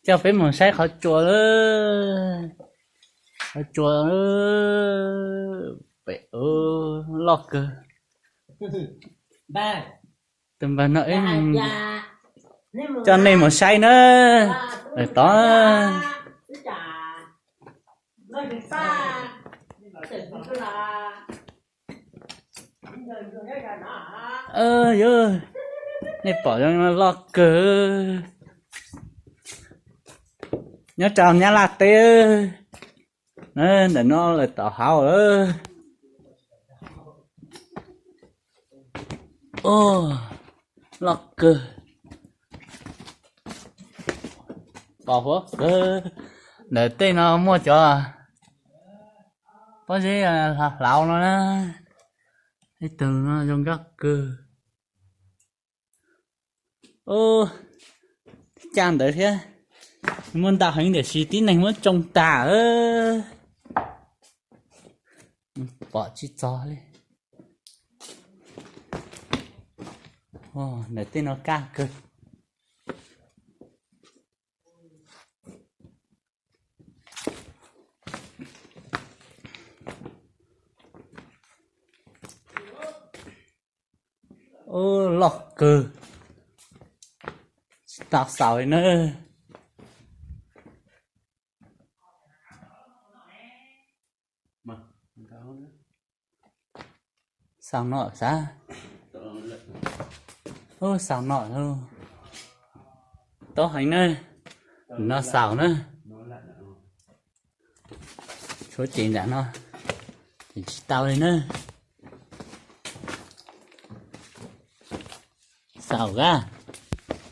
Coj peb mus saib qhov tsua lawm. Qhov tsua pem loj kawg. Tus npawg no wb coj nej mus saib na. Lawm tod. Yog, nej pom zoo loj kawg. Nyob rau Nyab Laj teb. Ntawm no lawm tom hauv. Loj kawg. Pom huab kawg. Ntawm tej no muaj cov pob zeb hlauv no na. Ib tug no zoo nkauj kawg. Caj ntawd thiab. Muaj ntau heev tiam sis tib neeg muab tsoo tas. Pom tsis txog li. Ntawm tej no kaj kawg. Ub, loj kawg. Tsis tau xaus li na. Xaus no xav. Ub, xaus no. Tob heev na. No xaus na. Tshuav ces nram no ces tsis tau li na. Xaus a,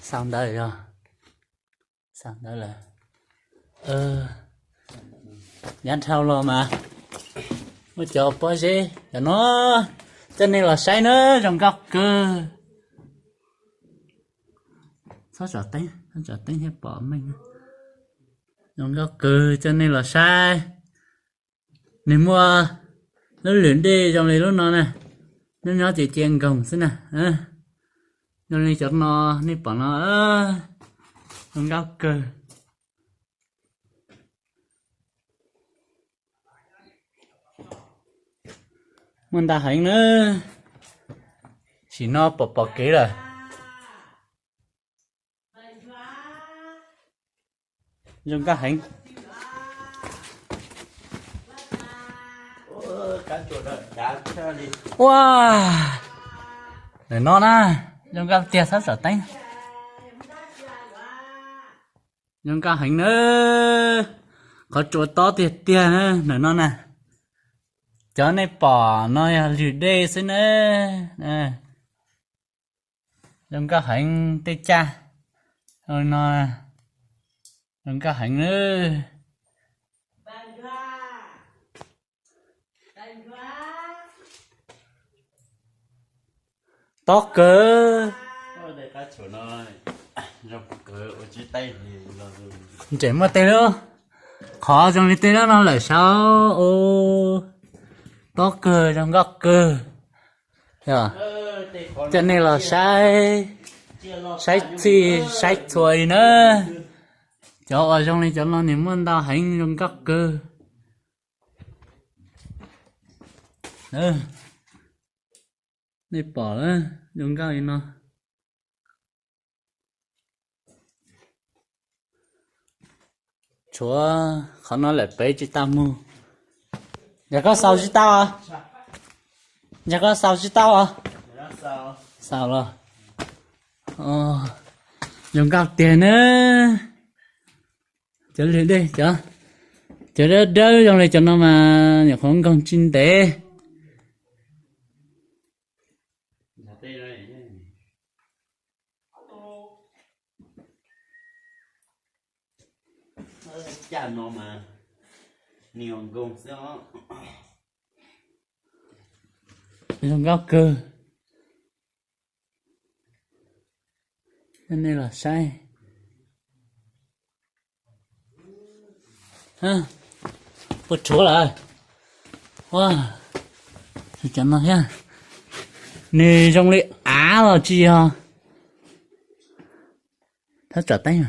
xaus ntawd yog, xaus ntawd lawm. Yav dhau los mas muaj cov pob zeb cov no, coj nej los saib na, zoo nkauj kawg. Txhob tsom teeb, txhob tsom teeb thiaj pom meej. Zoo nkauj kawg, coj nej los saib. Nws muaj lub lwm dej zoo li lub no na, nyob nyob ces cia nkoog xwb na. Zoo li cov no nej pom no, zoo nkauj kawg. Muaj ntau heev na, sim no pom pom kev lawm. Zoo nkauj heev. Ua, ntawm no na, zoo nkauj tiag, txhob tsom teeb. Zoo nkauj heev na, qhov tsua tob tiag tiag na ntawm no na. Cov nej pom no yog lwm dej xwb na. Zoo nkauj heev tej caj no, zoo nkauj heev na. Tob kawg. Ntsem muaj tej lub qhov zoo li tej lub no lawm saud. Tob kawg, zoo nkauj kawg. Coj nej los saib, saib txhij saib txhua li na. Cov uas zoo li cov no nws muaj ntau heev, zoo nkauj kawg. Nej pom zoo nkauj li no. Tshuav qhov no lawm pem tsis tau mus. Yog koj xaus tsis tau, yog koj xaus tsis tau os. Xaus los. Zoo nkauj tiag na. Cov lwm dej, cov dawb dawb zoo li cov no mas nyuam qhuav nkoog tsis ntev. Caj no mas nws nkoog xwb os. Zoo nkauj kawg. Nej los saib. Puas tshuav lawm? Cov no thiab, nws zoo li av los tsis yog. Thov tsom teeb.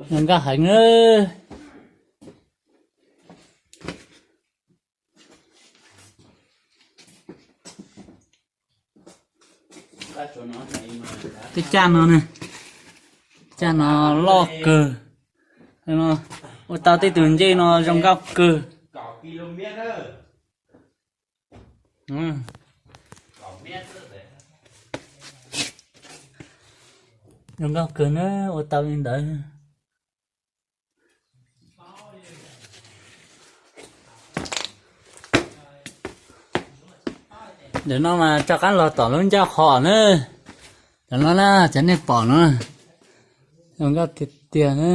Zoo nkauj heev na. Tej caj no ne, caj no loj kawg. Ua tau tej tus ncej no zoo nkauj kawg. Zoo nkauj kawg na, ua tau li ntawd. Ntawm no mas rov qab los tom lub ncauj qhov na. Cov no na, cov nej pom no, zoo nkauj tiag tiag na.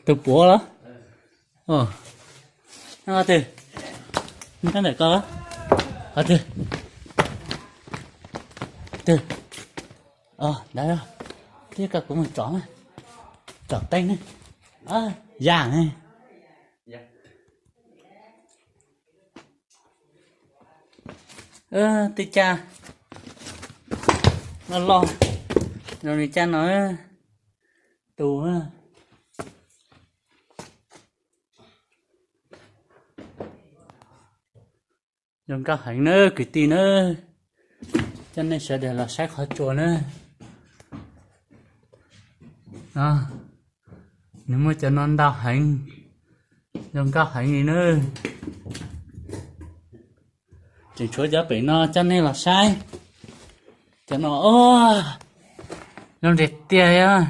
Tus puav los? Twg? Ntawm ko. Twg? Twg? Ntawd. Twb kom kuv mus tsom na. Tsom teeb ne. Yam ne. Tej caj loj loj, zoo li caj no, tus zoo nkauj heev nawb kwv tij nawb. Coj nej sawv daws los saib qhov tsua nawb. Nws muaj cov no ntau heev, zoo nkauj heev li nawb. Tseem tshuav cov pem no coj nej los saib. Cov no, zoo tiag tiag os.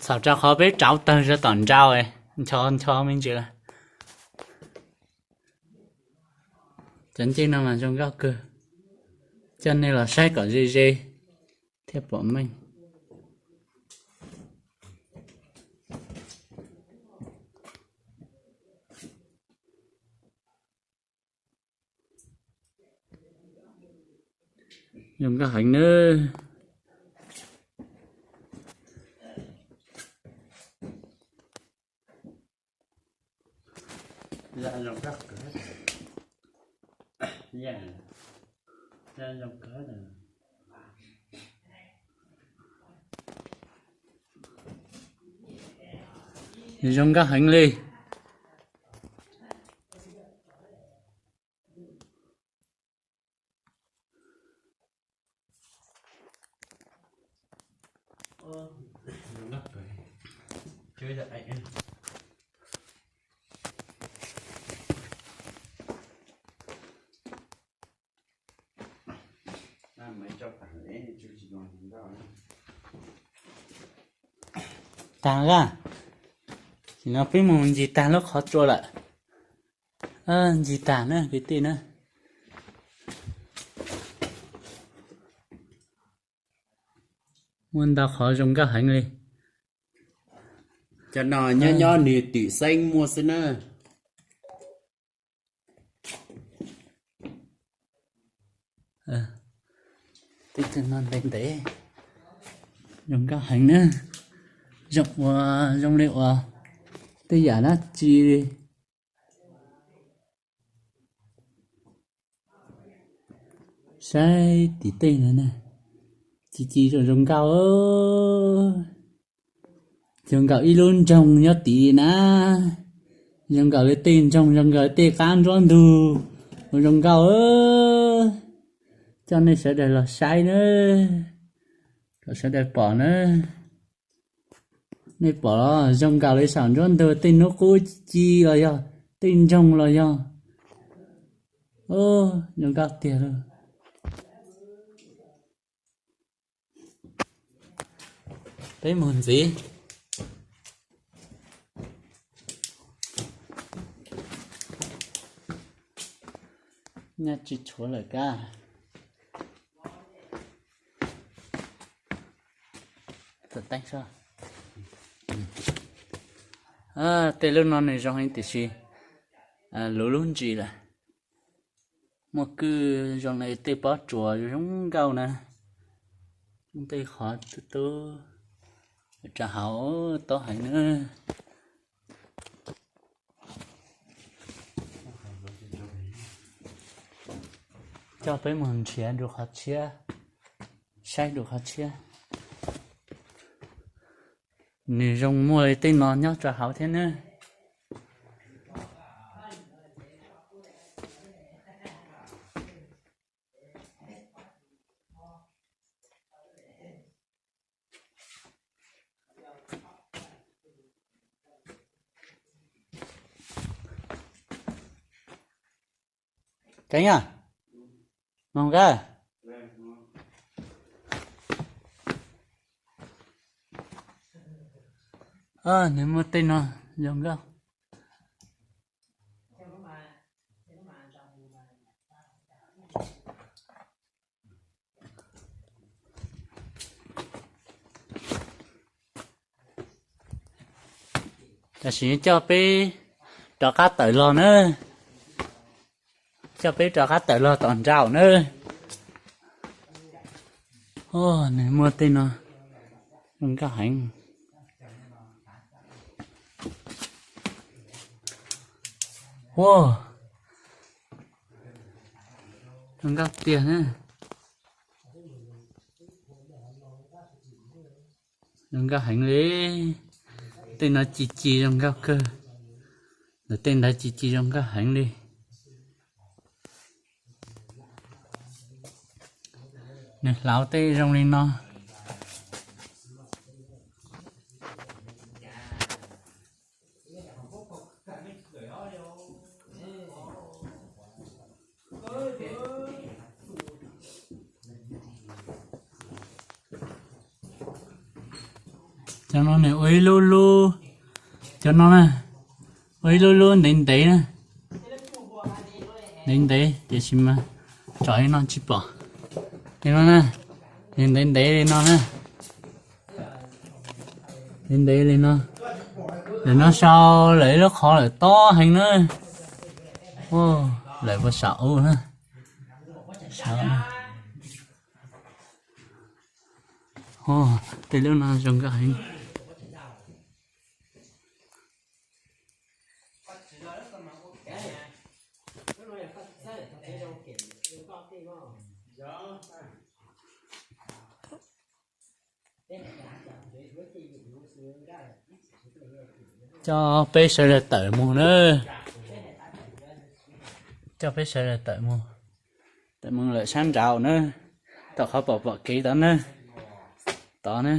Txhaum rau qhov peb rauv tawg rau tom nrau, ncho ncho me ntsis lawm. Cov ncej no mas zoo nkauj kawg, coj nej los saib kom ze ze thiaj pom meej. Zoo nkauj heev nawb. Zoo nkauj heev li. Tag a, sim no peb mus ncig tag lub qhov tsua lawm. Ncig tag na kwv tij na. Muaj ntau qhov zoo nkauj heev li. Cov no nyob nyob nws twm xeeb muaj xwb na. Tej tug no ntev ntev, zoo nkauj heev na. Zoo ua, zoo li uas tej yam dab tsi li. Saib tim tej no na, ci ci zoo zoo nkauj. Zoo nkaus ib lub nroog nyob tid na. Zoo nkaus li tej nroog, zoo nkaus li tej qab nruab ntug, zoo nkauj. Coj nej sawv daws los saib na, kom sawv daws pom na. Nej pom zoo nkaus li saum nruab ntug tej hnub qub ci ci los yog tej nroog los yog. Zoo nkauj tiag lauj. Peb mus ntxiv. Nyob tsis tshuav lawm kab. Tej lub no nws zoo heev tiam sis luv lub ntsis lawm. Muaj kwj zoo li tej pob tsuas zoo nkauj na. Tej qhov tub tub rau hauv tob heev na. Coj peb mus nrhiav dua qhov tshiab, saib dua qhov tshiab. Nws zoo muaj li tej no nyob rau hauv thiab na. Kev, mloog kab. Nws muaj tej no zoo nkauj. Tam sim coj peb rov qab tawm los na. Coj peb rov qab tawm los tom nraum na. Nws muaj tej no zoo nkauj heev. Ua, zoo nkauj tiag na. Zoo nkauj heev li. Tej no ci ci zoo nkauj kawg. Lawv tej ntawd ci ci zoo nkauj heev li. Nws hlauv tej zoo li no. Cov no nws ua ib lub lub, cov no na, ua ib lub lub ntev ntev na, ntev ntev tiam sis mas tsom li no tsis pom. Li no na, nws ntev ntev li no na, ntev ntev li no. Lawv no sau lawv ib lub qhov lawm tob heev na. Lawv puas sam ub na. Tej lub no zoo nkauj heev. Coj peb sawv daws tawm mus na. Coj peb sawv daws tawm mus. Tawm mus lawm sab nraud na. Tom qhov pom pom kev tod na. Tod na.